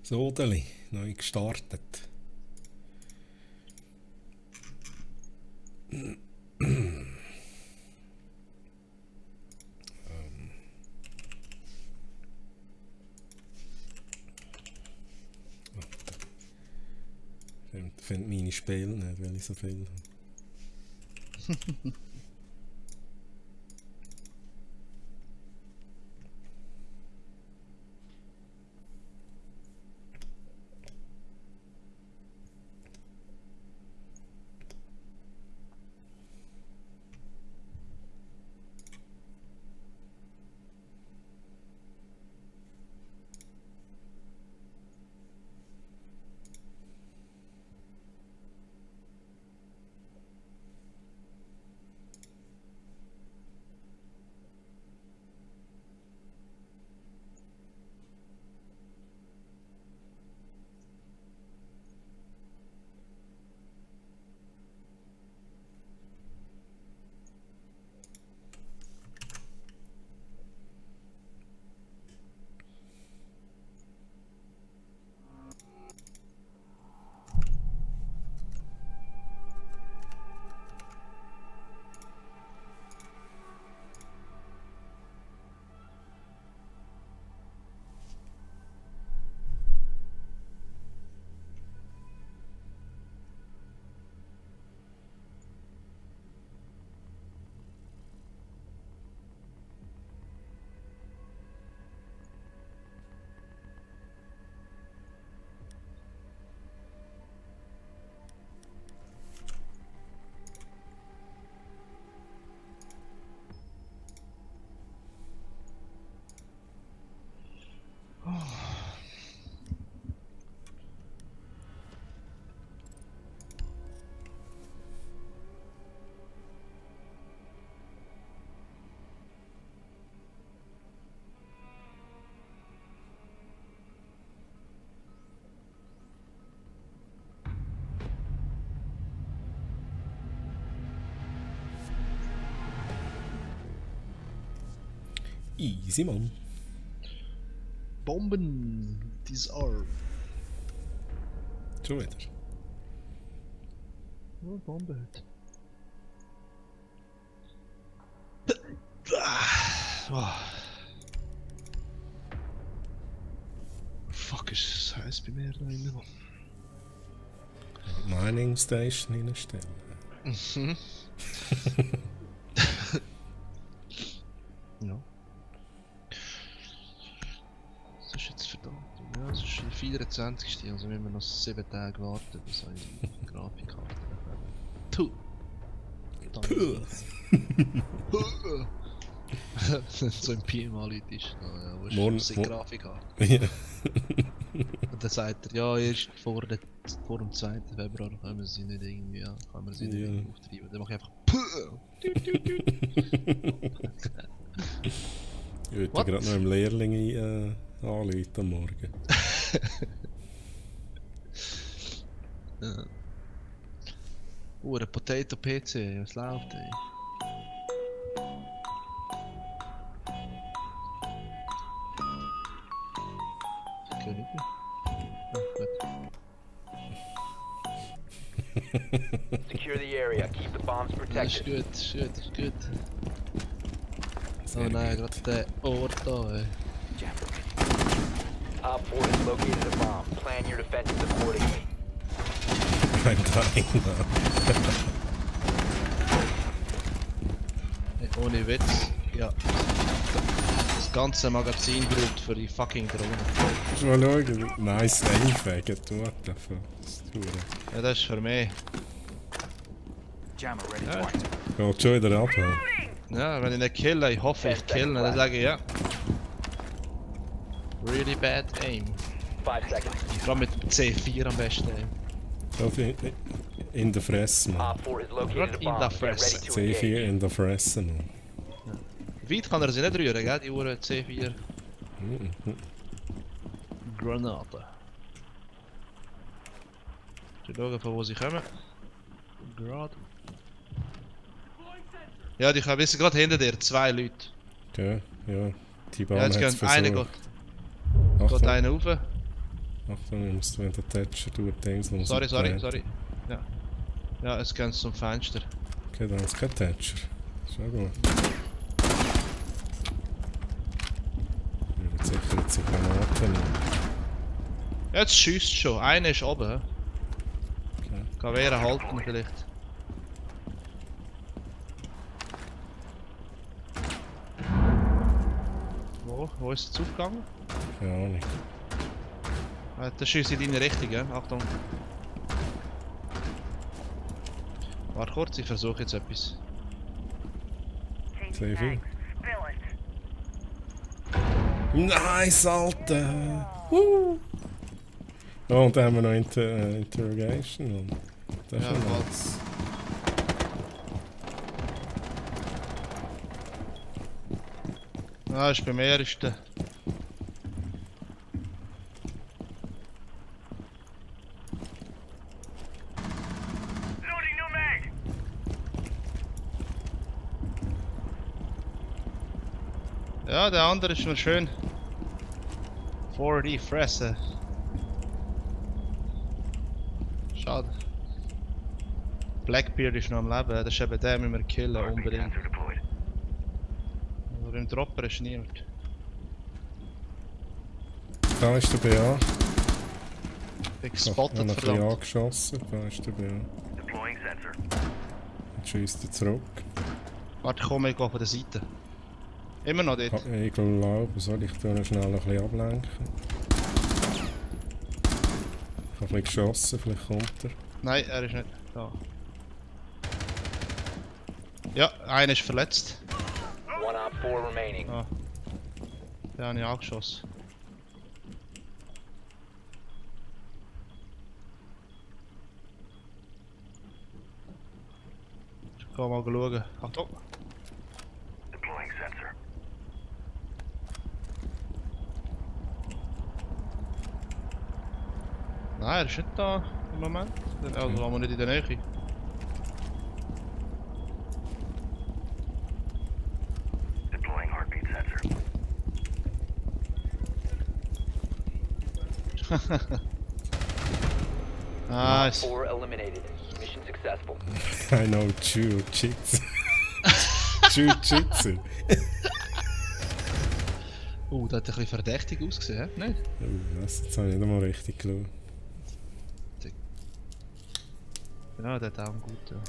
Sodeli, neu gestartet. Ich finde meine Spiele nicht, weil ich so viel habe. Easy, Mann. Bomben, disarm. Schon wieder. Oh, Bombe. Oh. Fuck, ist es heiß bei mir da innen. Mining Station hinstellen. Mhm. Ja. Das ist jetzt verdammt. Ja, es ist der 24. Also müssen wir noch 7 Tage warten, bis unsere Grafikkarte kommen. Puh! So ein PMA-Leute ist. Ja, wo ist die Grafikkarte? Ja. Und dann sagt er, ja, erst vor dem 2. Februar können wir sie nicht irgendwie, ja, können wir sie nicht irgendwie auftreiben. Dann mache ich einfach Puh! Ich würde gerade noch einem Lehrling anrufen am Morgen. Ja. Ein Potato PC, was läuft ey? Okay, nicht mehr. Secure the area. Keep the bombs protected. Ist gut. Oh nein, gerade der Ort da, ey. Op 4 has located a bomb. Plan your defenses accordingly. I'm dying now. Hey, ohne Witz, ja. Das ganze Magazin braucht für die fucking Drohne. Mal schauen. Nice Einfägen, what the fuck. Ja, das ist für mich. Jammer ready Ja. Geht schon wieder ab. Ja, wenn ich nicht kille, ich hoffe ich kille, dann sage ich ja. Really bad aim. 5 seconds. Vor allem mit dem C4 am besten aim. In der Fresse, man. Op 4 has located a In bomb. der Get ready Fresse. to C4 engage. in der Fresse, man. Weit kann er sie nicht rühren, gell? Die Uhren C4. Granate. Schauen, von wo sie kommen. Gerade. Ja, die wissen gerade hinter dir, 2 Leute. Ja, ja. Die Bahn Ja, jetzt hat's gehen einer versucht. geht Achtung. einer rauf. Achtung, ich muss wenn der Thatcher tut, Dings los. Sorry. Ja. Ja, es geht zum Fenster. Okay, dann ist kein Thatcher. Ist auch gut. Ich würde sicher jetzt die Granaten nehmen. Jetzt schießt schon. Einer ist oben. Okay. Gavera halten vielleicht. Wo ist es aufgegangen? Keine Ahnung. Der schießt in deine Richtung, ja? Achtung. Warte kurz, ich versuche jetzt etwas. Sehr viel. Nice, Alter! Oh, und dann haben wir noch Interrogation. Und das ist Ja, schon voll. nice. Ah, ist beim ersten. Ja, der andere ist noch schön. 4D fressen. Schade. Blackbeard ist noch am Leben, das ist eben der, müssen wir killen, unbedingt. Aber im Dropper ist niemand. Da ist der BA. Ich bin Ich gespottet, habe ein bisschen verdammt. angeschossen. Da ist der BA. Jetzt schießt er zurück. Warte, komm, ich gehe von der Seite. Immer noch dort. Ich glaube, soll ich da noch schnell ein bisschen ablenken? Ich habe ein bisschen geschossen, vielleicht kommt er. Nein, er ist nicht da. Ja, einer ist verletzt. One op 4 remaining. Ah. Den habe ich angeschossen. Ich kann mal schauen. Achtung! Nein, er ist nicht da im Moment. Also waren wir nicht in der Nähe. Nice. 4 eliminated. Mission successful. I know Jiu-Jitsu. Jiu-Jitsu. Das hat ein bisschen verdächtig ausgesehen, hä? Nicht? Oh, das jetzt habe ich nicht mal richtig geschaut. Ja, der hat auch einen guten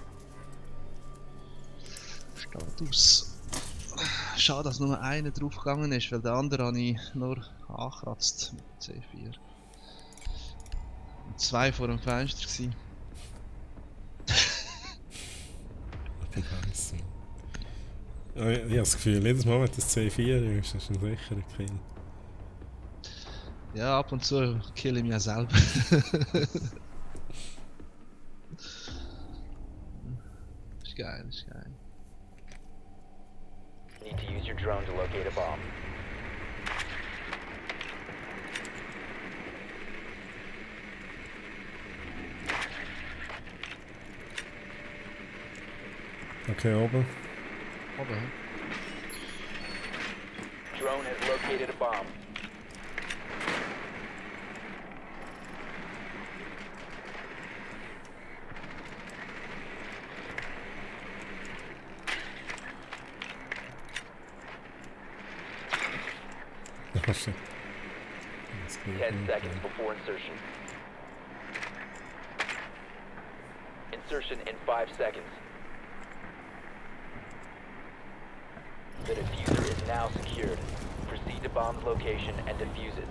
Status. Schade, dass nur einer draufgegangen ist, weil der andere habe ich nur angekratzt mit C4. Und 2 vor dem Fenster gewesen. Nice. Ja, ich habe das Gefühl, jedes Mal, wenn das C4 ist, ist ein sicherer Kill. Ja, ab und zu kill ich mich ja selber. Ist geil, ist geil. Need to use your drone to locate a bomb. Okay, oben. Oben, hä? Drone has located a bomb. Oh shit. That's good. 10 seconds before insertion. Insertion in 5 seconds. The diffuser is now secured. Proceed to bomb's location and defuse it.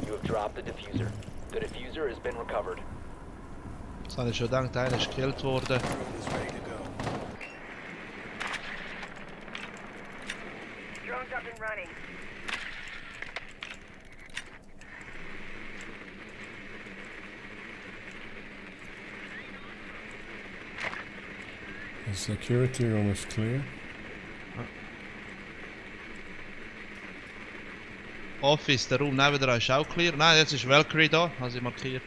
You have dropped the diffuser. The diffuser has been recovered. Das habe ich schon gedacht, einer ist gekillt worden. Drone's up and running. The security room is clear. Office, der Raum neben dran ist auch clear. Nein, jetzt ist Valkyrie da, habe ich markiert.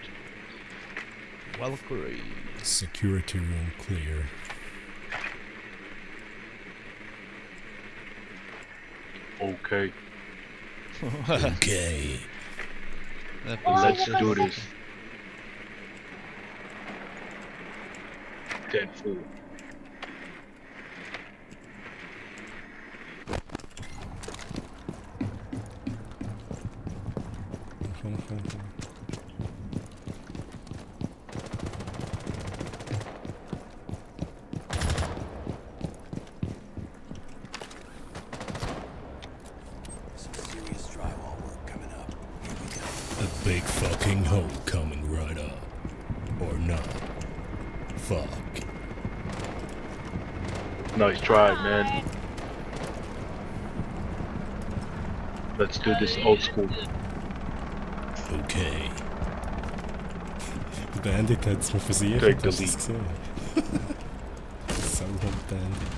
Valkyrie. Security room clear. Okay, Okay. let's do this. Dead fool. Kom. A big fucking hole coming right up. Or not. Fuck. Nice try, man. Let's do this old school. Okay. Der Bandit hat es mir versichert, Take the hast du lead. es gesehen? Sauhund Bandit.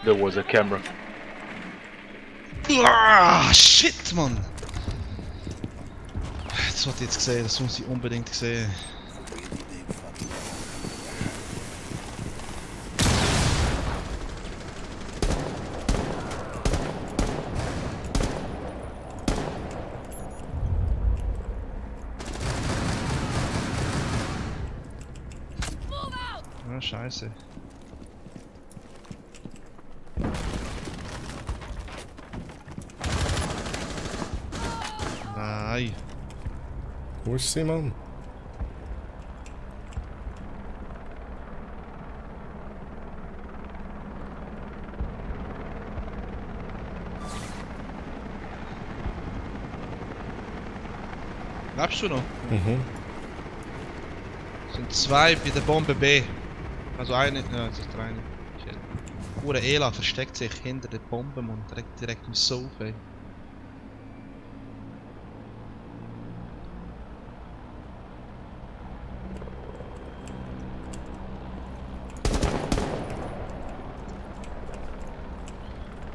There was a camera. Ah, shit, Mann! Das wollte ich jetzt gesehen, das muss ich unbedingt sehen. Ah, scheiße. Nein. Wo ist sie, Mann? Lebst du noch? Mhm. Es sind zwei bei der Bombe B. Also eine, ja, das ist der eine. Ure Ela versteckt sich hinter der Bombe und direkt im Sofa.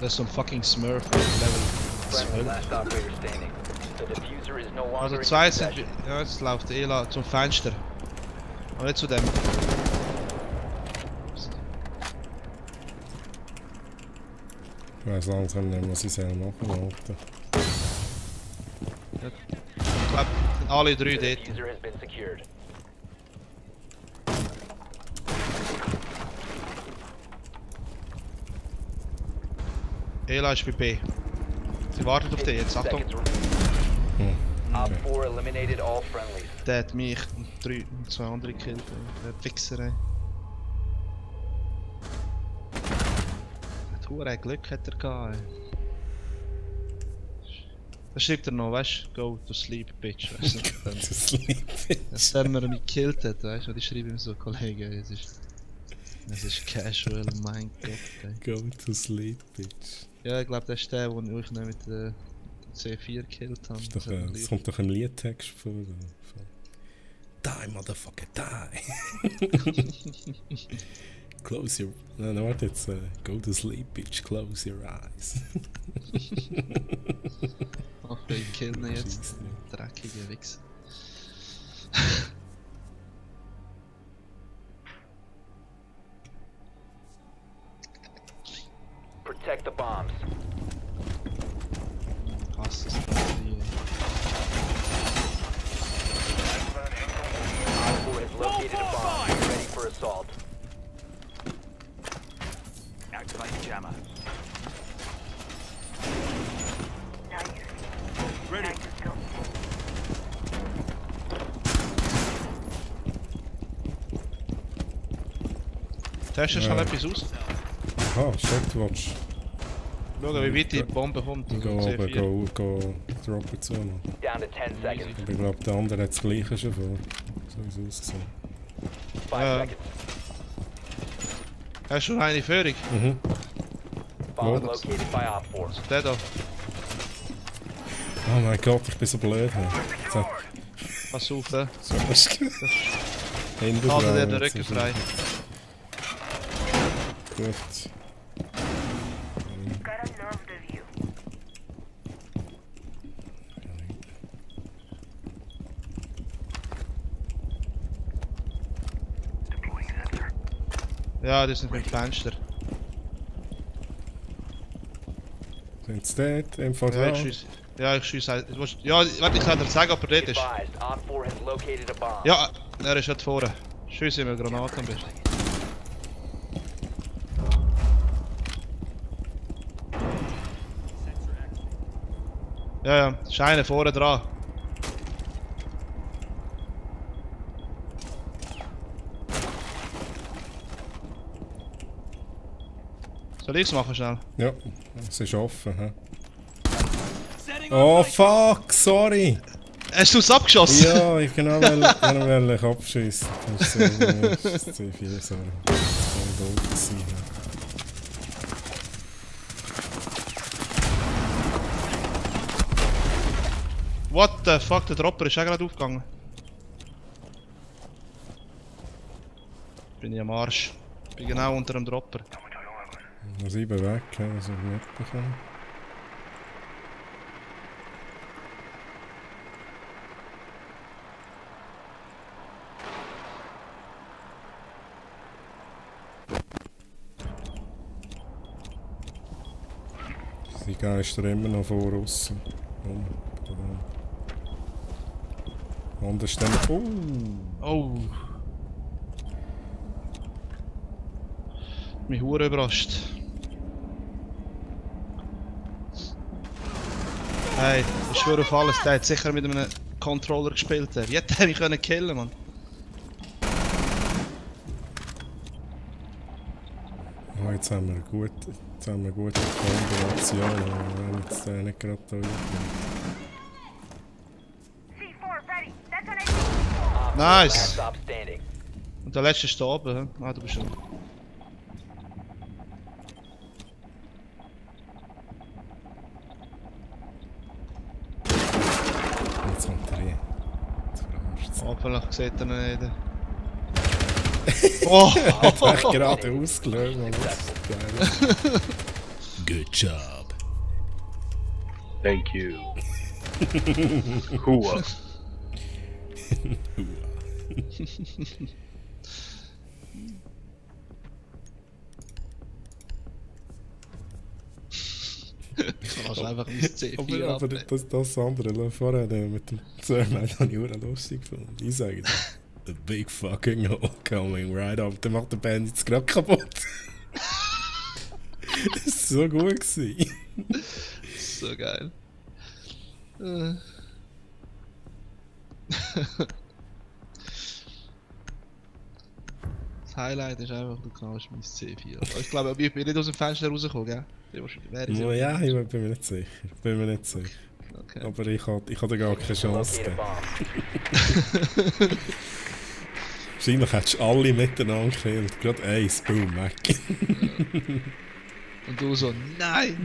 Das ist so ein fucking Smurf Level Friendly 12. last operator standing. The diffuser is no longer Also in zwei your sind, possession. ja, jetzt läuft Ela zum Fenster. Aber nicht zu dem. Ich weiss langsam nicht, was ich soll machen soll. Ich glaube, sind alle drei The dort. diffuser has been secured. Ela ist bei B. Sie wartet auf dich jetzt, Achtung. Seconds remaining. Op 4 eliminated all friendlies. Der hat mich und zwei andere gekillt. Der Fixer, ey. Hat hure Glück hat er gehabt, ey. Da schreibt er noch, weißt du, go to sleep, bitch. Weißt du, Das Liebe. wenn man mich gekillt hat, weißt du, und ich schreibe ihm so, Kollege, es ist casual, mein Gott, ey. Go to sleep, bitch. Ja, ich glaube, das ist der, den ich noch mit der C4 gekillt habe. Das, das kommt doch im Liedtext vor. Die, motherfucker, die! Close your... Nein, warte jetzt. Go to sleep, bitch. Close your eyes. Ach, ich kill ihn jetzt. Scheiße. Dreckige Wichser. Protect the bombs. Hass ist das hier. Op 4 has located a bomb. Get ready for assault. Activate jammer. Ready. Go. Test schnell etwas aus. Aha, Shotwatch. Schau, wie weit die Bombe kommt. Ich Also gehe C4. oben, go droppen zu. Man. Down to 10 seconds. Aber ich glaube, der andere hat das gleiche schon vor. So wie es ausgesehen. 5 Ja. seconds. Hast du schon eine Führung? Mhm. Bomb Wo? located by Op 4. Der da. Oh mein Gott, ich bin so blöd. Hey. So, Pass auf, hä? so ist es. Hände Haltet frei, dir den jetzt Rücken ist frei. Gut. Gotta love the view. Deploying sensor. Ja, die sind beim Fenster. It's dead, M4 Ja, ich down. schieße. Ja, ich schieße. Ja, warte, ich kann dir sagen, ob er dort ist. Advised, Op 4 has located a bomb. Ja, er ist dort vorne. Schieße ihm eine Granate am besten. Ja, ja, ist einer vorne dran. Soll ich's machen schnell? Ja, es ist offen. He? Oh fuck, sorry! Hast du es abgeschossen? Ja, ich genau wollte abschießen. Das ist C4, sorry. Das war doof gewesen. What the fuck, der Dropper ist auch gerade aufgegangen. Bin ich am Arsch. Bin genau unter dem Dropper. Noch 7 weg, also nicht bekommen. Die Geister immer noch vor aussen. Anders dann. Oh! Oh. Mich hure überrascht. Hey, ich schwöre auf alles, der hat sicher mit einem Controller gespielt. Wie hätte er mich können killen, Mann? Oh, jetzt haben wir eine gute Kombination, aber wir haben jetzt nicht gerade da C4 ready. That's what I Op 4 Nice. stop standing. Und der letzte ist da oben, hä? Ah, du bist schon. Jetzt kommt er hier. Jetzt verarscht Oh, vielleicht sieht er ihn nicht. Oh! es. Echt gerade ausgelöst, Mann. Geil. Good job. Thank you. Hua. Kannst einfach mein C4 Aber das andere vorher mit dem Zerman habe ich auch lustig gefunden. Ich sage dir, a big fucking hole coming right up. Der macht den Bandits gerade kaputt. Das war so gut gewesen. So geil. Das Highlight ist einfach, du knallst mein C4. Aber ich glaube, ich bin nicht aus dem Fenster rausgekommen, gell? Wäre ich Ja, ich bin mir nicht sicher. Okay. Aber ich hatte gar keine Chance Locate a gegeben. bomb. Wahrscheinlich hättest du alle miteinander gekillt. Gerade eins, boom, weg. Und du so, nein.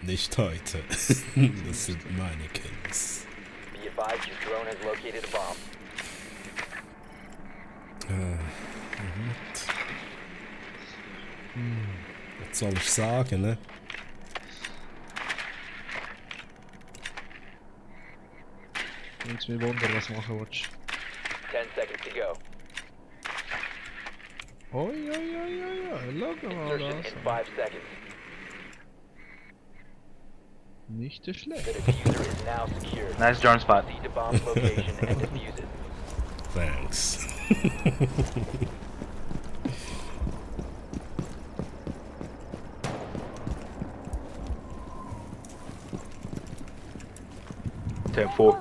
Nicht heute. Das sind meine Kills. Be advised your drone has located a bomb. Was soll ich sagen, ne? Nimmt mich Wunder, was du machen willst. 10 seconds to go. Oi, schau mal Insertion in das. 5 seconds. Nicht so schlecht. The diffuser is now secured. Nice drone spot. Proceed to bomb's location and defuse it. Thanks. Ten four.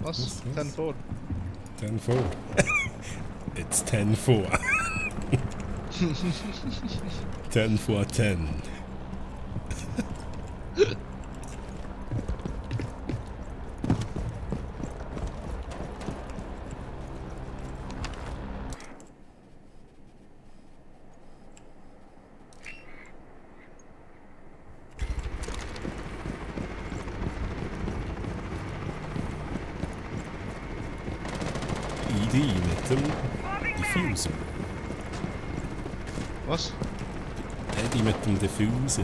Was? 10-4. 10-4. It's 10-4. 10 for 10. ID mit dem Diffuser. Was? Eddie mit dem Diffuser.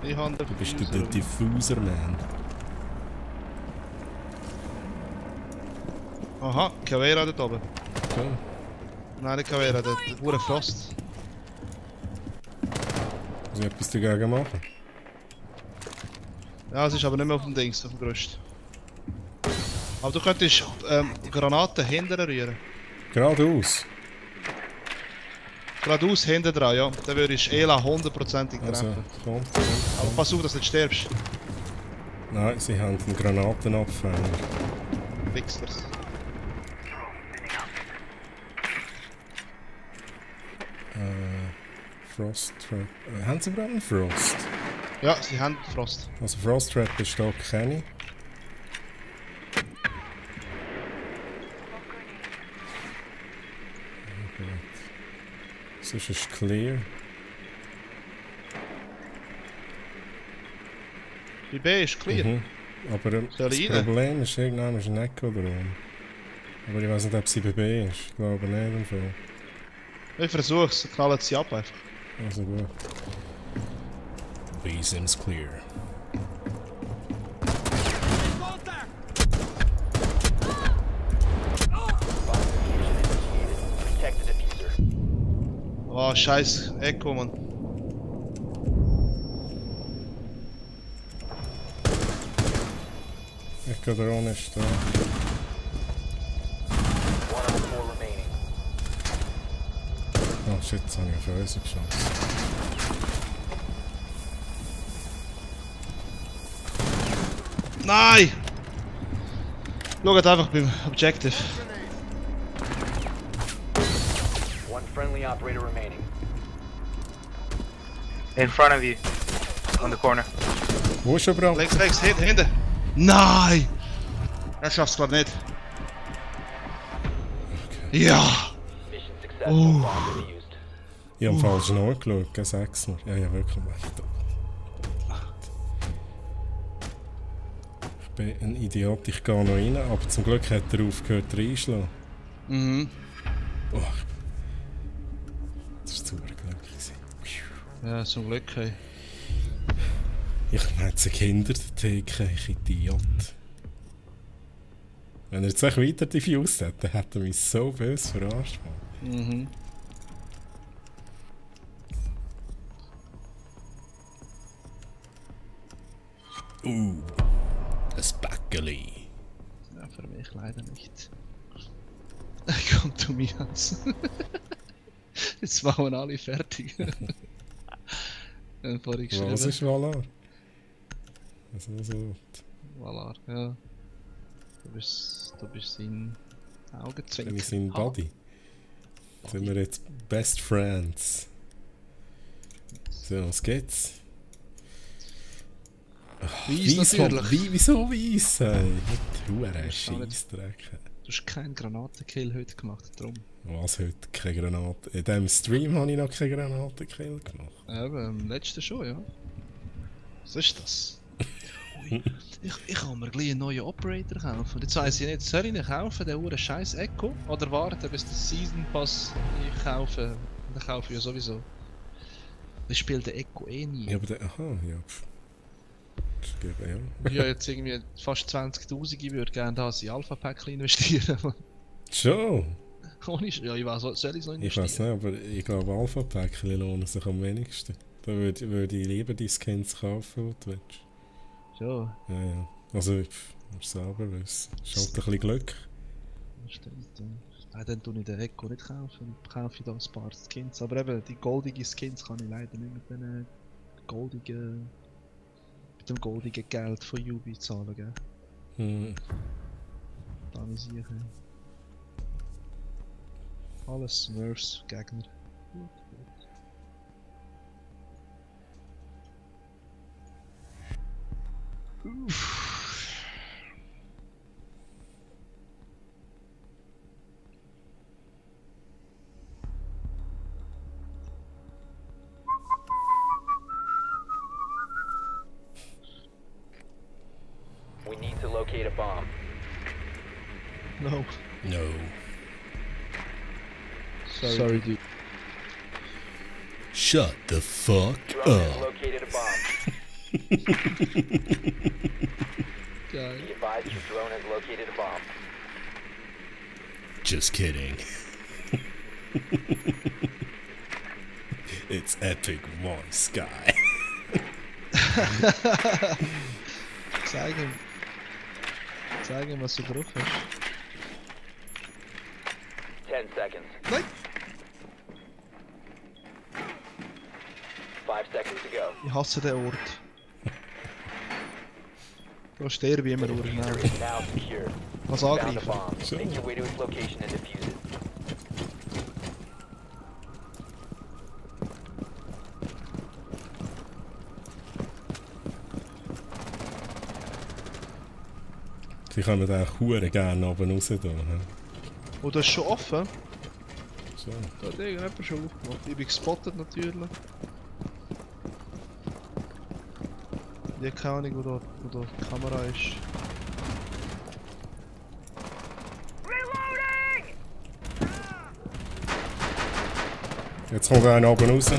Ich habe den Du bist der Diffuser. Diffuser-Man. Aha, Caveira dort oben. Okay. Nein, nicht Caveira, der Hure Frost. Muss ich etwas dagegen machen? Ja, es ist aber nicht mehr auf dem Dings, auf dem Gerüst. Aber du könntest Granaten hinten rühren. Geradeaus. Geradeaus hinten dran, ja. Dann würdest du Ela 100%ig treffen. Also, kommt. Aber pass auf, dass du nicht stirbst. Nein, sie haben einen Granatenabfänger. Wichsers. Frost Trap. Haben sie überhaupt einen Frost? Ja, sie haben Frost. Also Frost Trap ist da keine. Sonst ist clear. Die B ist clear. Mhm. Aber Soll das ich rein? Problem ist, irgendwann ist ein Echo drum. Aber ich weiß nicht, ob sie bei B ist. Ich glaube nicht im Fall. Ich versuch's, knallen sie ab einfach. Also gut. B seems clear. Protect the diffuser. Oh, scheiß Echo, Mann. Echo Drone ist da. 1 on 4 remaining. Oh shit, jetzt habe ich auf uns geschossen. Nein! Schaut einfach beim Objective. 1 friendly operator remaining. In front of you. On the corner. Wo ist er, Bro? Links, hinten. Nein! Er schafft's gerade nicht. Ja! Mission successful. Bomb defused. Ich habe falsch nachgeschaut, gell? 6 Mal. Ja, wirklich. Ich bin ein Idiot, ich gehe noch rein, aber zum Glück hat er aufgehört reinschlagen. Mhm. Oh, das war super glücklich. Ja, zum Glück, hey. Ich meine, es Kinder der Theke, ich Idiot. Wenn er jetzt echt weiter diffused hätte, dann hätte er mich so böse verarscht. Mhm. Ein Bäckeli. Ja, für mich leider nicht. Komm zu mir ans. Jetzt machen wir alle fertig. Vorhin geschrieben. Was ist Valar? Also, Valar, ja. Du bist sein Augenzwinker. bin ich sein Buddy. Sind wir jetzt Best Friends? So, was geht's? Weiss natürlich. Wieso weiss? Huere Weiss auch nicht. Scheissdreck. Du hast keinen Granatenkill heute gemacht, darum. Was heute? Keine Granate. In diesem Stream habe ich noch keine Granatenkill gemacht. Eben, im letzten schon, ja. Was ist das? Ui, ich kann mir gleich einen neuen Operator kaufen. Jetzt weiss ich nicht, soll ich ihn kaufen, den uren scheiß Echo? Oder warten, bis der Season Pass ich kaufe? Den kaufe ich ja sowieso. Ich spiele den Echo eh nie. Ja, aber der. Aha, ja. Das geht, ja. Ich habe jetzt irgendwie fast 20.000, ich würde gerne da in Alpha-Päckchen investieren. Schon? Ohne ja, ich weiß, soll ich es noch Ich investieren? weiß nicht, aber ich glaube, Alpha-Päckchen lohnen sich am wenigsten. Da würde ich lieber die Skins kaufen, die du willst. Schon, Ja, ja. Also, ich muss selber wissen. Ist halt ein bisschen Glück. das stimmt. Ja. Nein, dann tue ich den Echo nicht kaufen. Ich kaufe da ein paar Skins. Aber eben, die goldigen Skins kann ich leider nicht mit den goldigen... mit dem goldigen Geld von Yubi zahlen, gell? Hm. Da habe ich sicher. Alles Smurfs Gegner. Gut, gut. Uff. We need to locate a bomb. No. No. Sorry dude. Shut the fuck Drone has up. located a bomb. Geil. Be advised your drone has located a bomb. Just kidding. It's epic voice guy. Zeig ihm, was du drauf hast. 10 seconds. Nein! 5 seconds to go. Ich hasse den Ort. Da sterbe ich immer The durch. diffuser is now secured. Was Found a angreifen. bomb. Make your way to its location and defuse it. Die kommen auch hure gerne oben raus da. Ne? Oh, das ist schon offen? So. Da hat irgendjemand schon aufgemacht. Ich bin gespottet natürlich. Ich habe keine Ahnung, wo da die Kamera ist. Reloading! Jetzt kommt einer oben raus.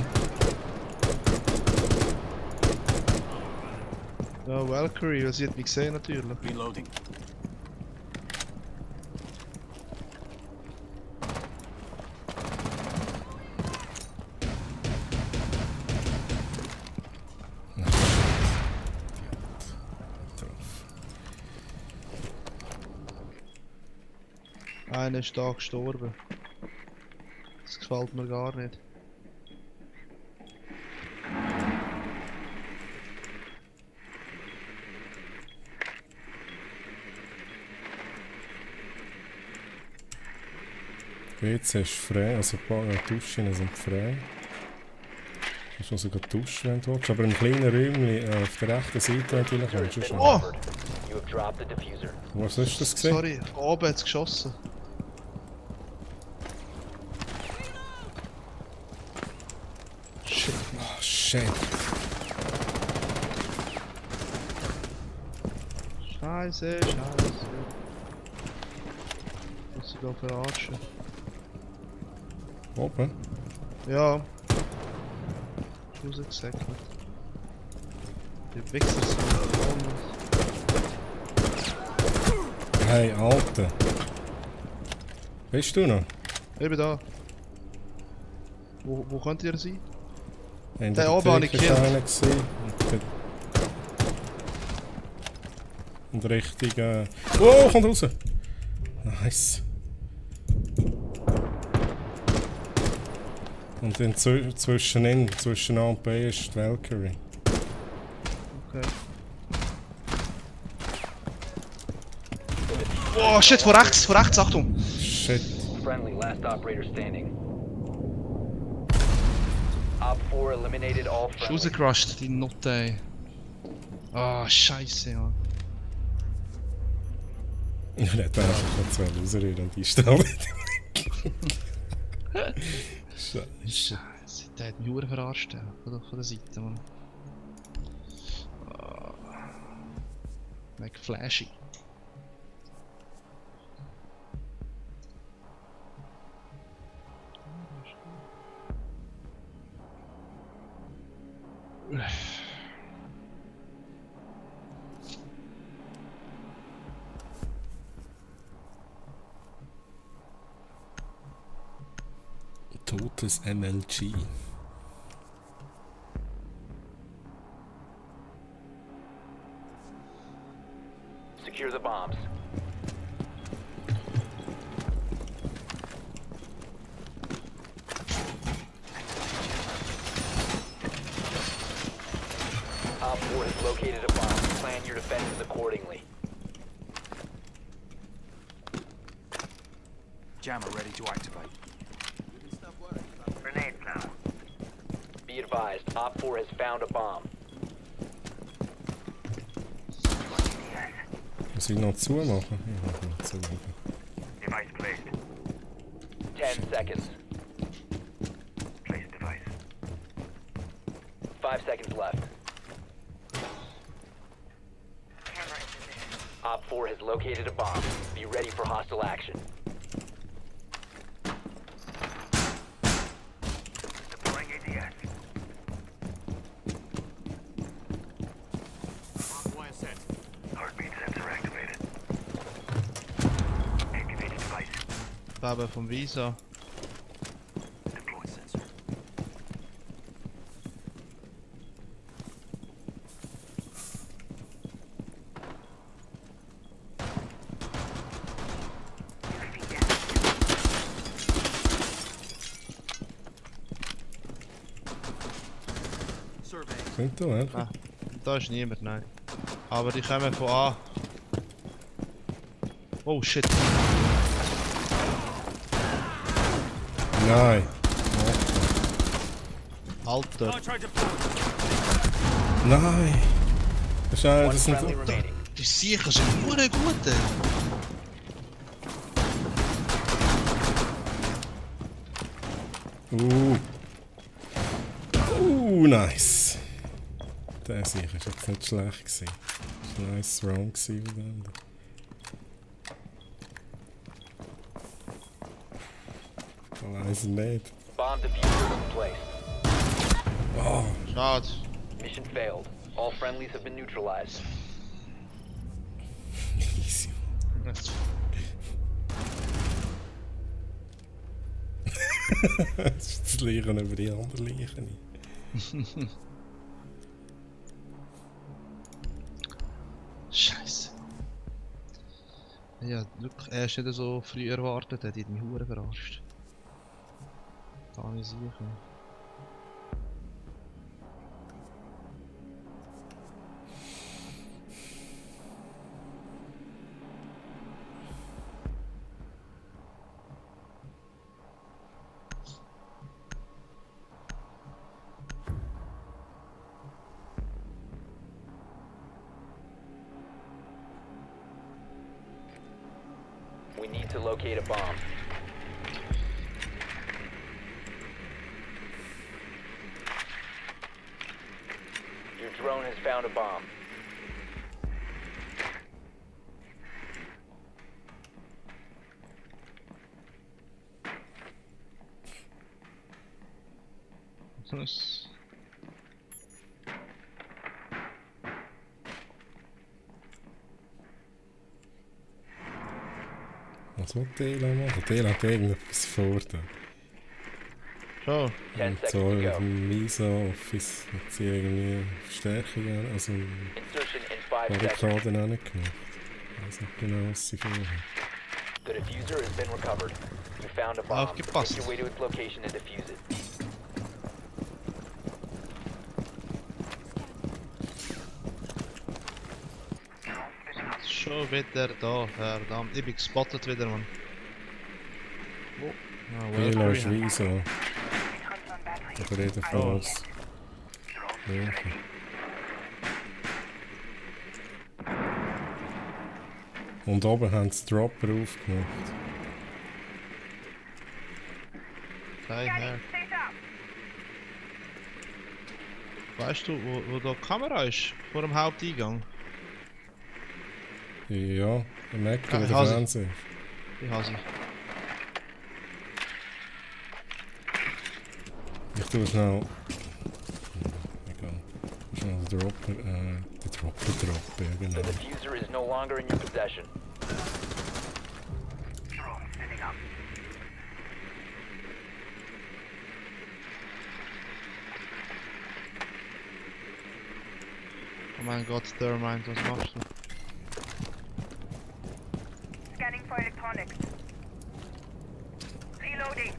Ja, Valkyrie, weil sie hat mich gesehen natürlich. Reloading. Einer ist da gestorben. Das gefällt mir gar nicht. WC ist frei, also ein paar Duschen sind frei. Du kannst also duschen, wenn du willst. Aber im kleinen Räumchen auf der rechten Seite natürlich Diffuser kannst has du been schon. recovered. You have dropped the diffuser. Was hast du das gesehen? Sorry, von oben hat es geschossen. Shit. Oh shit. Scheiße. Muss ich da verarschen? Oben? Ja. Ist rausgesackt. Die Wichser sind Hey, Alter. Bist du noch? Ich bin da. Wo könnt ihr sein? In Der der oben habe ich Theke war gekillt. einer gewesen. Und richtig. Oh, kommt raus! Nice. Und dann zwischen A und B ist die Valkyrie. Okay. Oh shit, von rechts, Achtung! Shit. Friendly, last operator standing. Op 4 eliminated all Ist friendly. rausgerusht, die Note, ey. Ah, scheiße, ja. Er hat einfach noch zwei Loser und die stehen weg. Scheiße. Scheiße, der hat mich verdammt verarscht, ja. Von der Seite, Mann. Like flashy. Totes MLG. Secure the bombs. Op 4 has located a bomb. Plan your defenses accordingly. Jammer ready to activate. Grenades now. Be advised, Op 4 has found a bomb. Muss ich noch zumachen? Ich mache noch zu. Device placed. 10 seconds. Place device. 5 seconds left. Camera in position. Op 4 has located a bomb. Be ready for hostile action. Deploying ADS. Heartbeat sensor activated. Activated device. Leben vom Visa. Deploy sensor. Sind da, oder? Ah, da ist niemand, nein. Aber die kommen von A. Oh shit. Nein. Alter. Nein. Das ist One das sind friendly remaining. Die Siechen sind nur gut. Nice. Der sicher ist jetzt nicht schlecht gewesen. Das war nice wrong gewesen. Da weiss ich nicht. Bomb diffuser in place. Oh, Schade. Mission failed. All friendlies have been neutralized. easy. Das ist das Lehren über die anderen Leichen. Scheiße. Ja, wirklich, erst nicht so früh erwartet, hätte ich mich hure verarscht. Da nicht sicher. We need to locate a bomb. Your drone has found a bomb. Das Was will Tela machen? Tela hat irgendetwas vor da. schon. 10 Und so seconds to go. im Misa Office hat sie irgendwie Verstärkungen, also Insertion in 5 seconds. Barrikaden angemacht. Ich weiß nicht genau, was sie vorhaben. The diffuser has been recovered. You found a bomb. Aufgepasst. Make your way to its location and defuse it. Schon wieder da, verdammt. Ich bin gespottet wieder, Mann. Wo? Ah, Tela ist Valkyrie. wie so. Ich rede davon Oh. aus. Okay. Und oben haben sie Dropper aufgemacht. Kein Herr. Weißt du, wo da die Kamera ist? Vor dem Haupteingang? Ja, der Mac Ah, oder ich der habe sie. Fernseher. Ich habe sie. Ich tue schnell. Egal. Schnell den Dropper, den Dropper droppen, ja The genau. diffuser is no longer in your possession. Drone sending up. Oh mein Gott, Thermite, was machst du? Scanning for electronics. Reloading.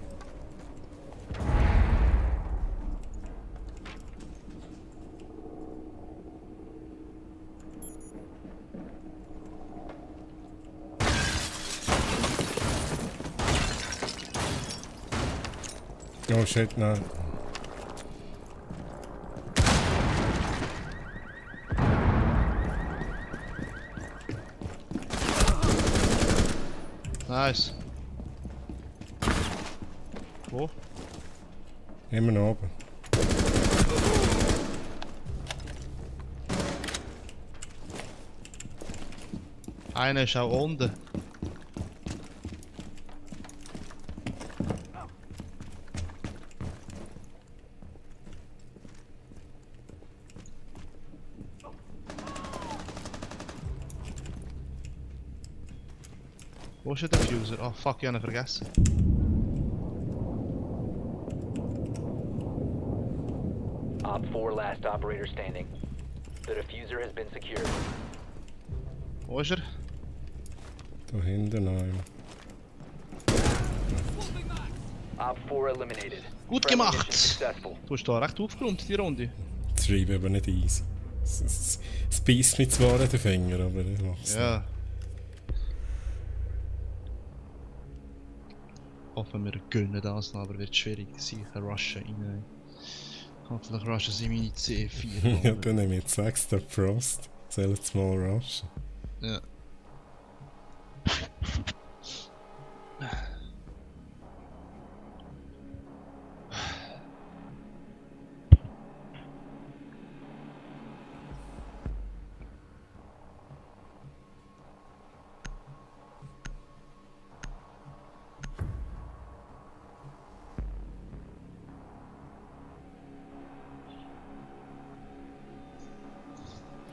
Oh shit, nein. Nice. Wo? Immer noch oben. Einer ist auch unten. Wo ist der Diffuser? Oh fuck, ich habe ihn vergessen. Op 4 last operator standing. The diffuser has been secured. Wo ist er? Da hinten noch einer. Op 4 eliminated. Gut Friendly gemacht. mission successful. Du hast da recht aufgeräumt, die Runde. übertreibe, aber nicht easy. Es beißt mich zwar an den Finger, aber ich mach's Ja. Hoffen wir gönnen das noch, aber wird schwierig. Sicher rushen rein. Hoffentlich rushen sie meine C4. nicht. Ja, dann nehme ich jetzt 6 der Frost. Soll jetzt mal rushen. Ja.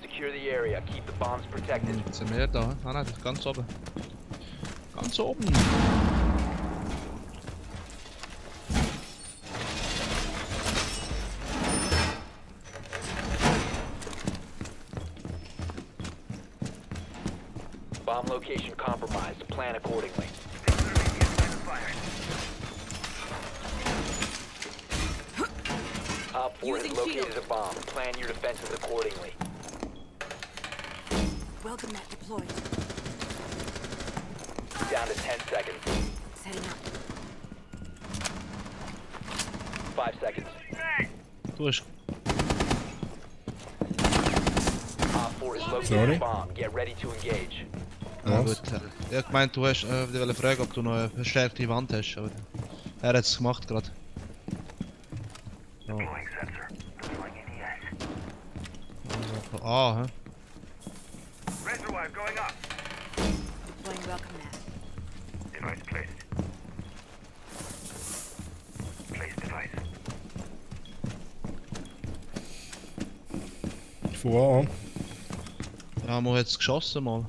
Secure the area. Keep the bombs protected. Jetzt sind wir da. Ah nein, ganz oben. Ganz oben. Bomb location compromised. Plan accordingly. Op 4 has located a bomb. Plan your defenses accordingly. Welcome that deployed. Down to 10 seconds. Setting up. 5 seconds. Du hast. Op 4 has located Sorry? a bomb. Get ready to engage. Ja, Was? gut. Ich hab gemeint, du hast. Ich wollte fragen, ob du noch eine verstärkte Wand hast. Aber er hat es gemacht gerade. Ja. Deploying sensor. Deploying ADS. Ah, hä? Reservoir going up. Deploying welcome mat. Device placed. Place device. Von an. Ja, man hat es geschossen mal.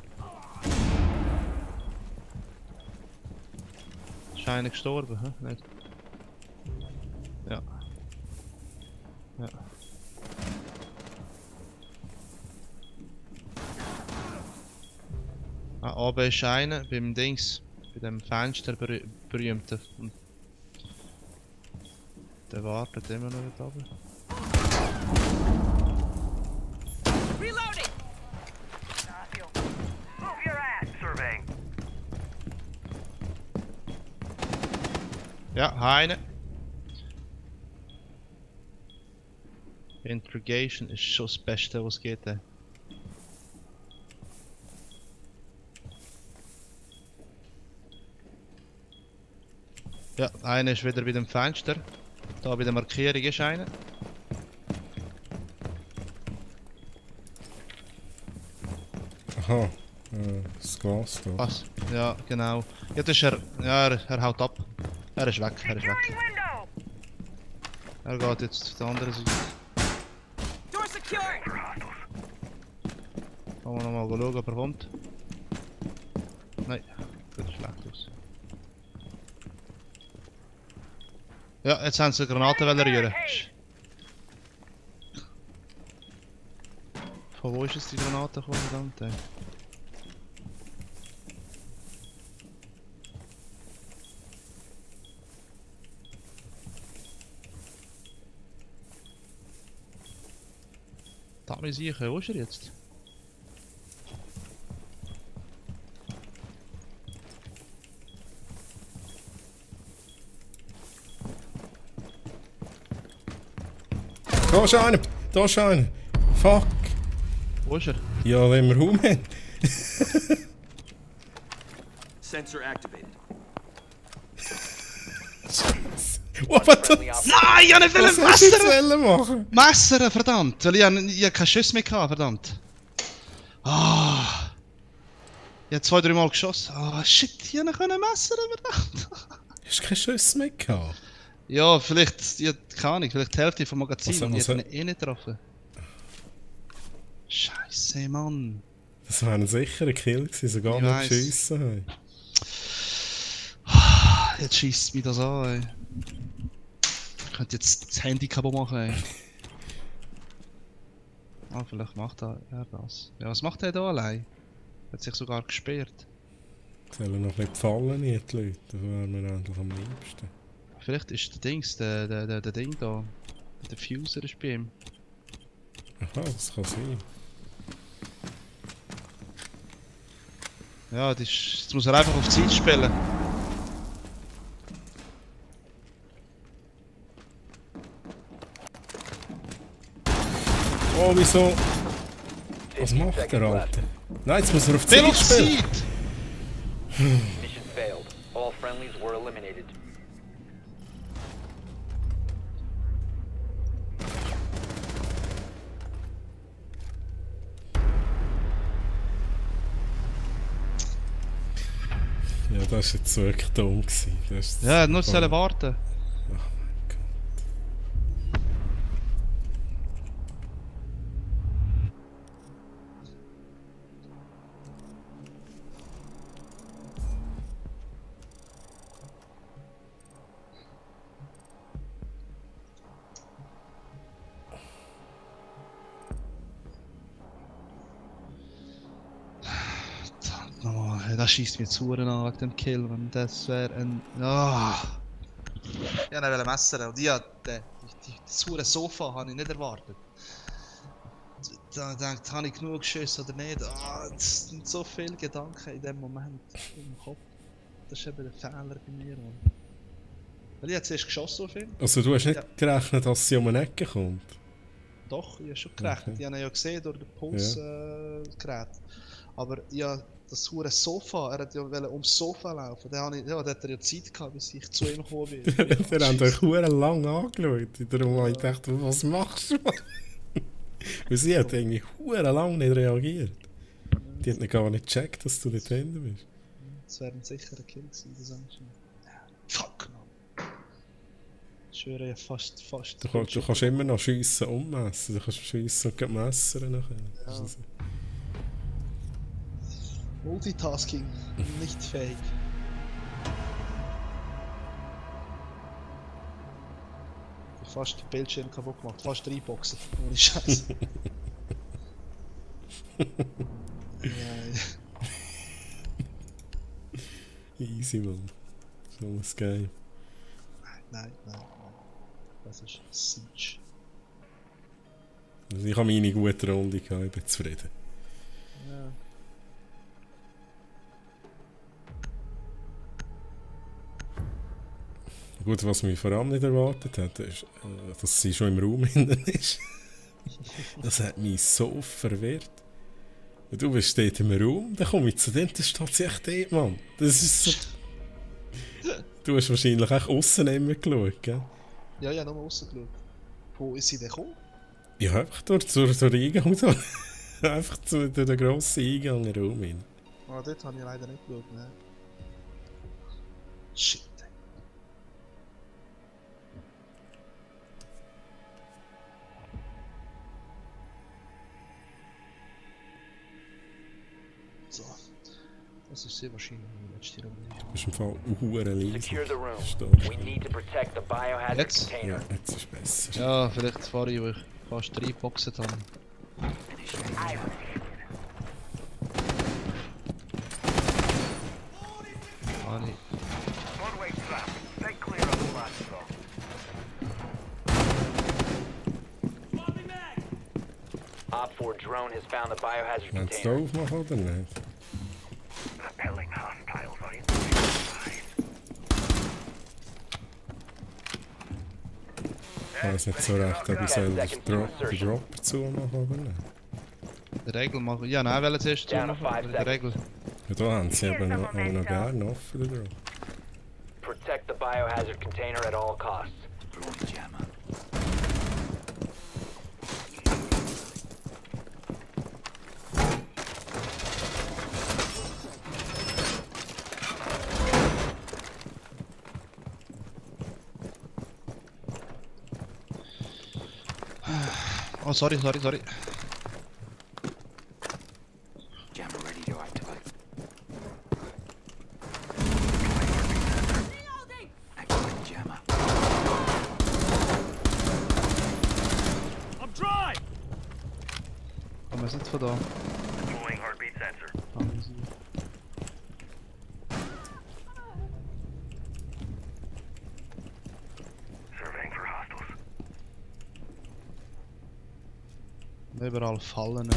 Ist einer gestorben, hä? Nicht? Ja. Ja. Ah, oben ist einer beim Dings, bei dem Fenster berühmten. Und der wartet immer noch dort oben. Reloading! Move your ass. Surveying. Ja, eine. Interrogation ist schon das Beste, was geht. Ja, einer ist wieder bei dem Fenster. Da bei der Markierung ist einer. Aha. Das Glas da. Was? Ja, genau. Ja, das ist er. Ja, er haut ab. Er ist weg, er ist weg. Window! Er geht jetzt auf die andere Seite. Door secured! Kann man nochmal schauen, ob er kommt. Nein, das sieht schlecht aus. Ja, jetzt haben sie Granaten rühren. Von wo ist jetzt die Granate gekommen, verdammt? Ey? Da bin ich sicher, wo ist er jetzt? Da ist einer! Da ist einer! Fuck! Wo ist er? Ja, wenn wir Raum haben. Sensor activated. Was war Friendly das? op Nein, ich wollte Was nicht hast du jetzt Messer! wollen machen? Messer, verdammt! Weil ich keinen Schuss mehr hatte, verdammt. Ah! Ich habe 2-3 Mal geschossen. Ah, shit, ich hätte noch Messer, verdammt. Hast du keinen Schuss mehr gehabt? Ja, vielleicht, ja, keine Ahnung, vielleicht die Hälfte vom Magazin Was- und ich was- hätte ihn eh nicht getroffen. Scheiße, Mann. Das war ein sicherer Kill gewesen, sogar Ich noch weiss. geschissen haben. Jetzt schießt mich das an, ey. Ich könnte jetzt das Handy kaputt machen, ey. Ah, vielleicht macht er das. Ja, was macht er da allein? Hat sich sogar gesperrt. Sollen noch nicht fallen, die Leute? Das wäre mir eigentlich am liebsten. Vielleicht ist der Dings, der Ding da. Der Fuser ist bei ihm. Aha, das kann sein. Ja, das muss er einfach auf Zeit spielen. Oh, wieso? Was 15 macht der seconds left. Alte? Nein, jetzt muss er auf Viel Zeit auf spielen. Zeit! Mission failed. All friendlies were eliminated. Ja, das war jetzt wirklich dumm gewesen. Das ist Ja, nur sollen warten. Ach mein Gott. Oh, das schießt mir zu an wegen dem Kill, wenn das wäre ein... Ah. Ich wollte ihn messern und das hure Sofa habe ich nicht erwartet. Da denkt, habe ich genug geschossen oder nicht? Ah, es sind so viele Gedanken in dem Moment im Kopf. Das ist eben der Fehler bei mir. Mann. Weil ich habe zuerst geschossen auf ihn. Also du hast nicht Ja. gerechnet, dass sie um eine Ecke kommt? Doch, ich habe schon gerechnet. Okay. Ich habe ihn ja gesehen durch das Pulsgerät. Aber ja, das hure Sofa, er hat ja ums Sofa laufen. Da hat er ja Zeit gehabt, bis ich zu ihm gekommen bin. Der haben euch verdammt lang angeschaut. Darum habe ich gedacht, was machst du? Weil sie hat irgendwie verdammt lang nicht reagiert. Die hat gar nicht gecheckt, dass du nicht drin bist. Das wäre ein sicherer Kill gewesen, das Anschein. Fuck, man. Ich schwöre, ja fast. Du kannst immer noch schiessen und messen. Du kannst schiessen und messern nachher. Das ist- Multitasking, nicht fähig. Ich hab fast den Bildschirm kaputt gemacht, fast reinboxen, ohne Scheiß. Easy, man. So ein Game. Nein. Das ist Siege. Also ich habe meine gute Runde gehabt, ich bin zufrieden. Ja. Gut, was mich vor allem nicht erwartet hat, ist, dass sie schon im Raum hinten ist. Das hat mich so verwirrt. Und du bist dort im Raum, dann komme ich zu dem, das steht sie echt dort, Mann. Das ist so... Du hast wahrscheinlich auch aussen immer geschaut, gell? Ja, nochmal rausgeschaut. Wo ist sie denn gekommen? Ja, einfach durch den Eingang da. Einfach durch den grossen Eingang im Raum hin. Ah, dort habe ich leider nicht geschaut, ne? Shit. So. Das ist sehr wahrscheinlich die letzte Runde. Das ist im Fall verdammt leise. Secure the room. Verstehst We du? need to protect the biohazard Jetzt? container. Ja, jetzt ist es besser. Ja, vielleicht fahre ich, wo ich fast reinboxen habe. Habe ich. One way trap. Stay clear of the last zone. Op 4 drone has found the biohazard Willst du container. aufmachen oder nicht? Repelling hostiles on inside. Ich weiß nicht so recht, ob ich soll den Dropper zumachen oder nicht. In der Regel machen. Ja, nein, wollen zuerst Down to zumachen, aber in 5 der Regel. Ja, da haben sie eben noch gerne offen, den Dropper. Protect the biohazard container at all costs. Oh, sorry. Jammer ready to activate. Reloading! Activate jammer. Kommen wir nicht von da. Deploying heartbeat sensor. Haben sie. Surveying for hostiles. Überall Fallen.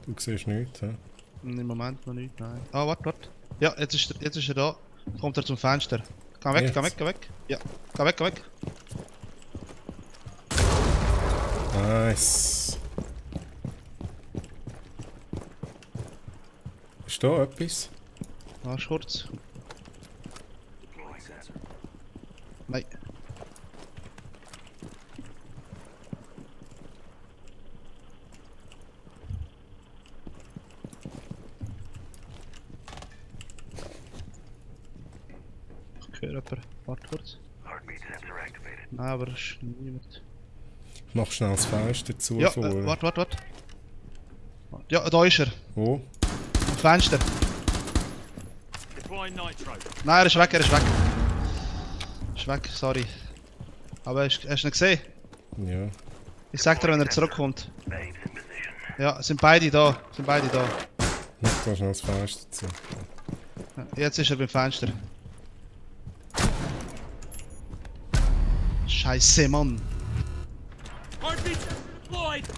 Du siehst nichts, hä? Im Moment noch nicht, nein. Ah, warte. Ja, jetzt ist er da. Kommt er zum Fenster. Geh weg, Jetzt? geh weg. Ja, geh weg. Nice. Ist da etwas? Warte kurz. Nein. Ich höre jemanden. Warte kurz. Heartbeat sensor activated. Nein, aber es ist niemand. Mach schnell das Fenster zu. Ja, vor. warte. Ja, da ist er. Wo? Am Fenster. Deploying nitro. Nein, er ist weg. Ist weg, sorry. Aber hast du ihn gesehen? Ja. Ich sag dir, wenn er zurückkommt. Babes in position. Ja, sind beide da. Mach da schnell das Fenster zu. Jetzt ist er beim Fenster. Scheiße, Mann. Heartbeat sensor deployed.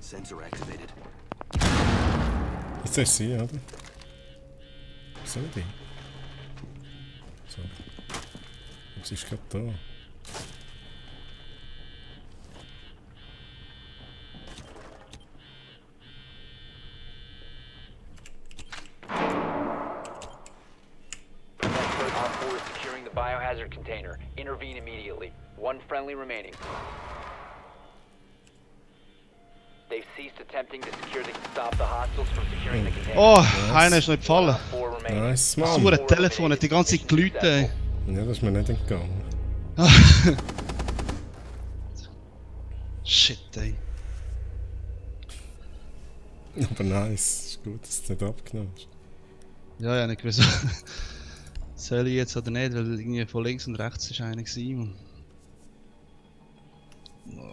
Sensor activated. Jetzt ist sie, oder? So die. So. Und sie ist gerade da. Expert on 4 is securing the biohazard container. Intervene immediately. One friendly remaining. They've ceased attempting to stop the hostiles from securing the container. Oh, einer ist nicht gefallen. 4 remaining. Nice, Das Mann. hure Telefon hat die ganze Zeit geläutet, ey. Ja, das ist mir nicht entgangen. Shit, ey. Aber nice. Ist gut, dass du nicht abgenommen hast. Ja, nicht gewusst. Soll ich jetzt oder nicht, weil irgendwie von links und rechts ist einer gewesen. Oh.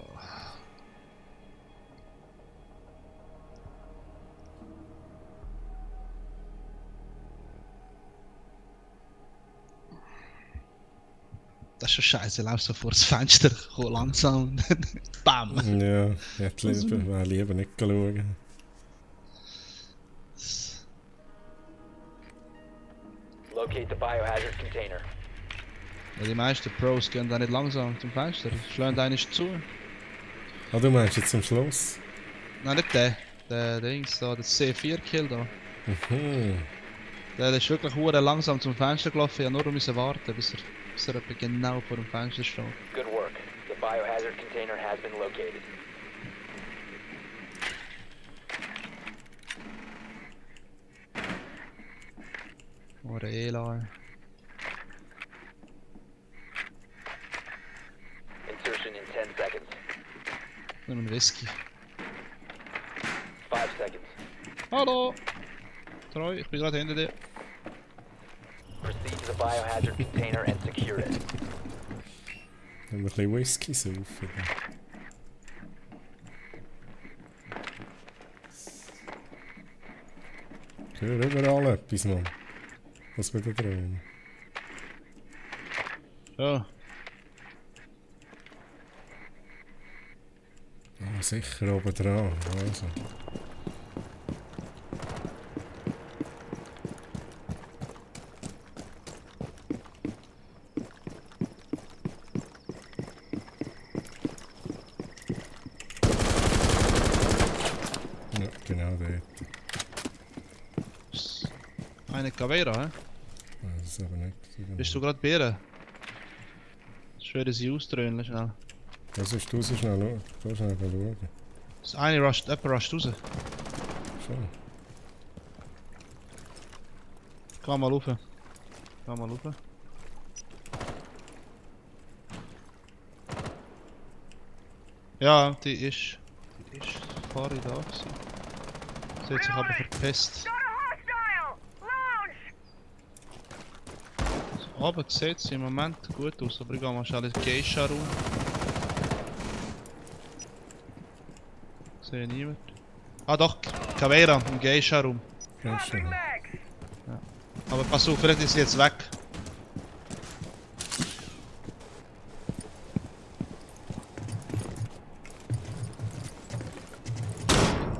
Das ist schon scheiße, laufst so vor das Fenster, komm langsam und dann BAM! Ja, ich hätte lieber nicht schauen. Locate the biohazard container. Ja, die meisten Pros gehen da nicht langsam zum Fenster, schlagen einen zu. Ah, du meinst jetzt zum Schluss? Nein, nicht der. Der Dings da, der C4-Kill da. Mhm. Der ist wirklich hure langsam zum Fenster gelaufen, ich musste nur müssen warten, bis er etwa genau vor dem Fenster steht. Good work. The biohazard container has been located. Hure Ela. Insertion in 10 seconds. Nur ein Whisky. 5 seconds. Hallo! Treu, ich bin gerade hinter dir. Proceed to the biohazard container and secure it. Wenn wir ein bisschen Whisky saufen. Ich höre überall etwas, Mann. Was wieder drin? Ja. Ah, sicher oben dran. Also. Ja, genau dort. Eine Caveira, hä? Das ist aber nicht. Bist du gerade Bären? Ich würde sie ausdröhnen, schnell. Was ist du so schnell schauen? Da schnell schauen. Das eine rusht, jemand rusht raus. Schon. Geh mal rauf. Ja, die ist vorhin da gewesen. Sie hat sich aber verpisst. Got a hostile! Lounge! Aber sieht sie im Moment gut aus, aber ich gehe mal schnell in den Geisha-Raum. sehe niemand. Ah doch, Caveira im Geisha-Raum. Ja, schön. Aber pass auf, vielleicht ist sie jetzt weg.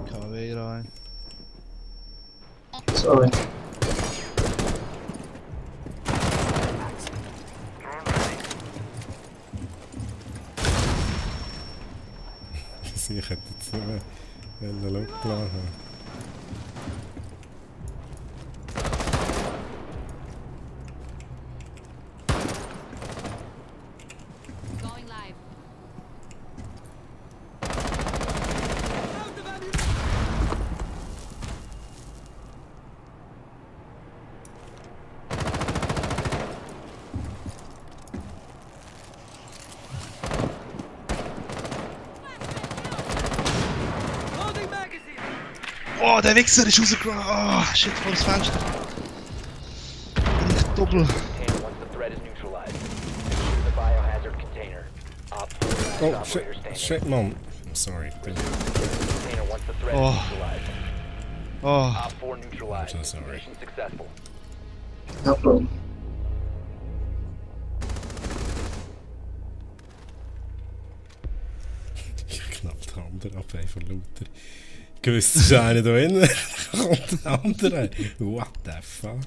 Caveira ein. Sorry. Ich hätte jetzt nicht mehr Look gelassen. Going live. Oh, der Wichser ist rausgekommen. Oh, shit, vor das Fenster. Bin ich doppel. Container once the threat is neutralized. Secure the biohazard container. Op 4 last Oh, operator standing. shit, man. Sorry. Container once the threat Oh. is neutralized. Oh, Op 4 neutralized. I'm so sorry. Mission successful. No problem. Ich knapp den anderen ab, einfach lauter. Gewusst, es ist einer da innen. Kommt der andere. What the fuck?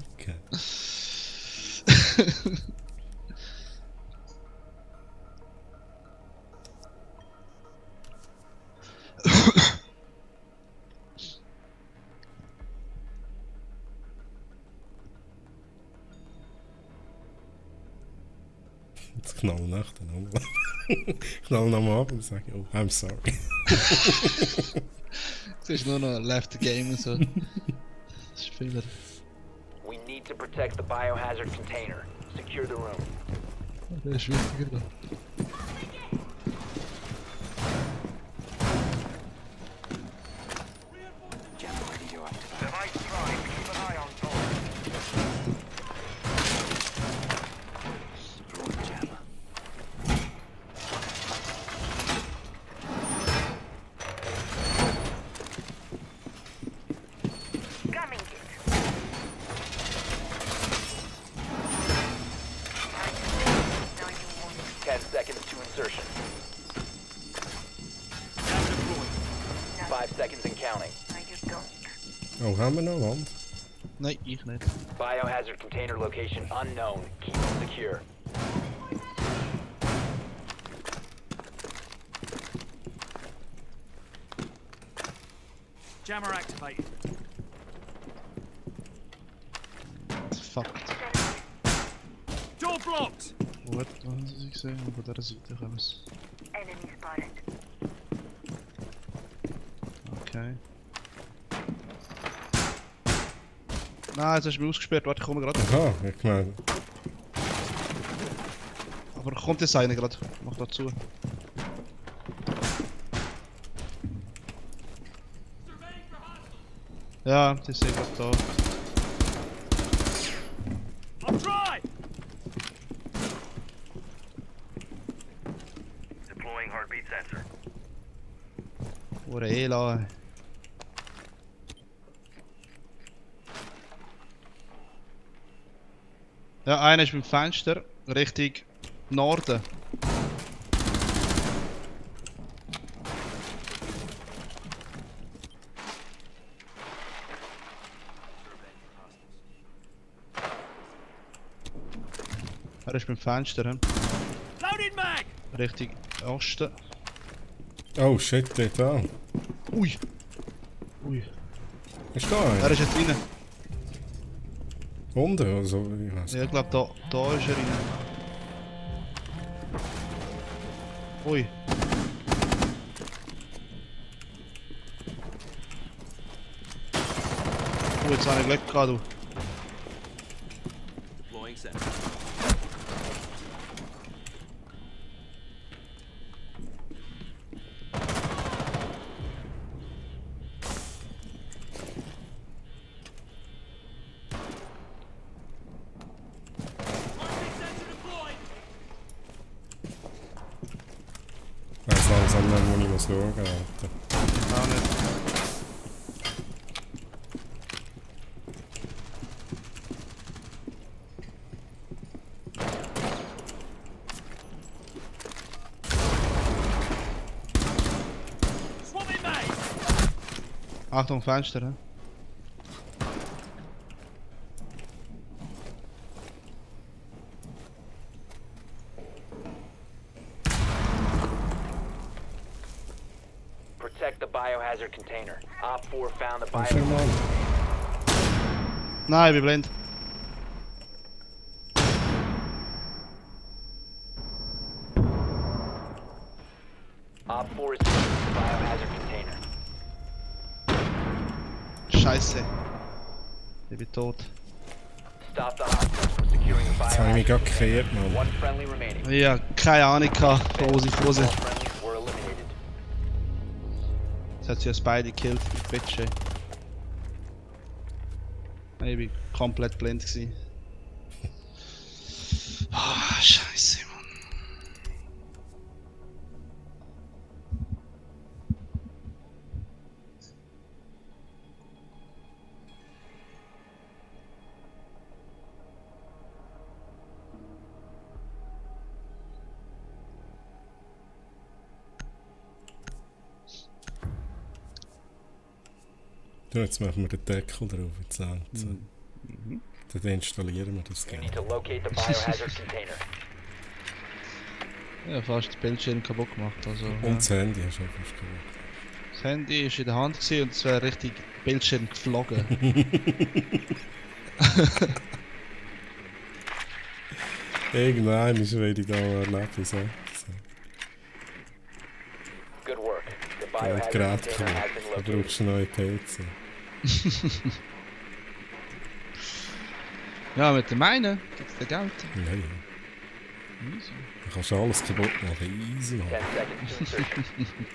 Jetzt knall nach den nochmal. Knall nochmal ab und sage, oh, I'm sorry. es ist nur noch left the game und so. Spieler. We need to protect the biohazard container. Secure the room. Der ist wichtiger da. Jammer ready to activate. Device prime. Keep an eye on top. Deploying jammer. Coming it. 10 seconds to insertion. 5 seconds and counting. I just don't. Oh, haben wir noch Wand? Nein, ich nicht. Biohazard container location unknown. Keep it secure. Jammer activated. Fuck. Door blocked. Gut, haben sie gesehen, aber von dieser Seite kommen sie. Enemy spotted. Okay. Nein, jetzt hast du mich ausgesperrt. Warte, ich komme gerade. Aha, ich meine. Aber kommt jetzt einer gerade. Mach da zu. Ja, die sind gerade da. I'm dry. Deploying heartbeat sensor. Oder Ela. Ja, einer ist beim Fenster, Richtung Norden. Er ist beim Fenster, Loading mag. Richtung Osten. Oh shit, dort da. Ui! Ui. Ist da Er einer? ist jetzt rein. Unten, also, ich weiß Ja, nicht. ich glaube, da ist er rein. Ui. Oh, jetzt habe ich Glück gehabt, du. Deploying sensor. Heartbeat sensor deployed. Ich weiss langsam nicht, wo ich muss schauen muss. Alter. Ja. nicht. Achtung, Fenster, hä? Protect the biohazard container. Op 4 found the Komm schon mal. Nein, ich bin blind. Op 4 is securing the biohazard container. Scheiße. Ich bin tot. Stop the hostiles from securing the Jetzt habe ich mich biohazard gerade gekehrt, Mann. One friendly remaining. Ich hab keine Ahnung gehabt, wo sie vor All sind. friendlies were eliminated. Jetzt hat sie uns beide gekillt, die Bitche. Ich bin komplett blind gewesen. Ah, Scheiße, Mann. Du, jetzt machen wir den Deckel drauf, jetzt längt's. Dann installieren wir das You gerne. need to locate the biohazard container. Ja, fast den Bildschirm kaputt gemacht. Also, Und das Handy hast du auch fast gemacht. das Handy war in der Hand gewesen und es wäre richtig Bildschirm geflogen. Irgendwann ist wieder da ein Erlebnis. So. Good work. The Ja, biohazard Gerät container has been da located. brauchst du einen neuen PC. Ja, mit dem einen gibt es Geld. Nein. Easy. Du kannst alles kaputt machen, easy, Mann. 10 seconds to insertion.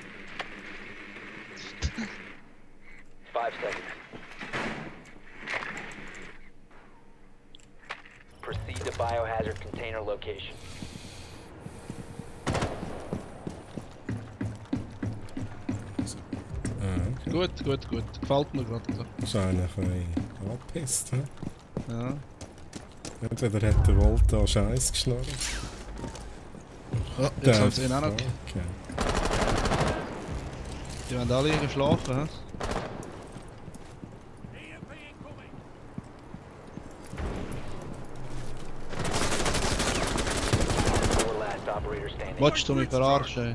5 seconds. Proceed to biohazard container location. Ah, okay. Gut. Gefällt mir gerade. Das ist eigentlich ein bisschen angepisst, hä? Ja. Entweder hat der Volta Scheiß geschnarrt. Oh, jetzt haben sie ihn auch noch. Okay. Die werden alle geschlafen, hä? Four last operator standing. Wolltest du mich verarschen?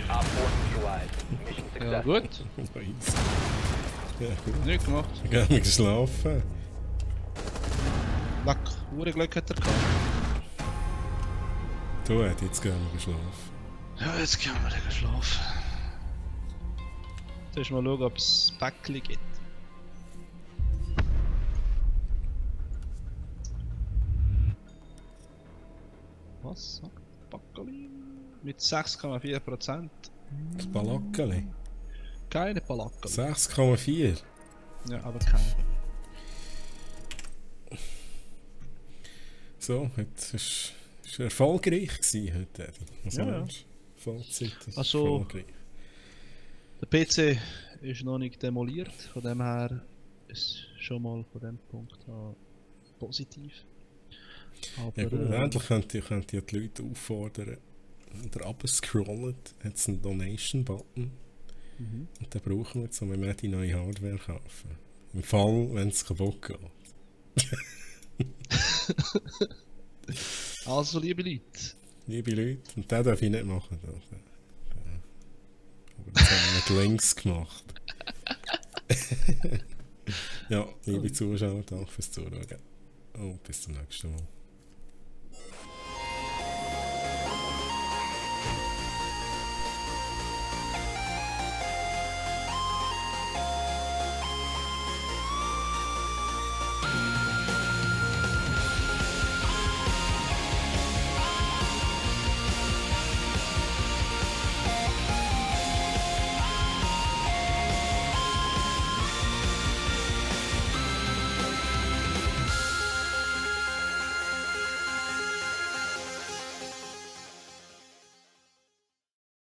Op 4 neutralized. Mission Ja, successful. gut. Nice. Ja, gut. Nicht gemacht. Ich habe mich geschlafen. Leck, Glück hat er gehabt. Du, jetzt gehen wir geschlafen. Ja, jetzt gehen wir wieder schlafen. Zuerst mal schauen, ob es Päckchen gibt. Was? Päckchen? Mit 6,4%. Das Balackeli. Keine Päckchen. 6,4. Ja, aber keine. So, heute ist erfolgreich gewesen heute, Eddie. Was Ja, ja. meinst du? Vollzeit ist Also- erfolgreich. Der PC ist noch nicht demoliert, von dem her ist schon mal von dem Punkt an positiv. Aber Ja gut, endlich könnt ihr die Leute auffordern, oder runterscrollen, hat es einen Donation-Button. Und den brauchen wir jetzt, um die neue Hardware zu kaufen. Im Fall, wenn es kaputt geht. also liebe Leute, Liebe Leute, und den darf ich nicht machen. Aber das haben wir mit Links gemacht. Ja, liebe Zuschauer, danke fürs Zuschauen. Und bis zum nächsten Mal.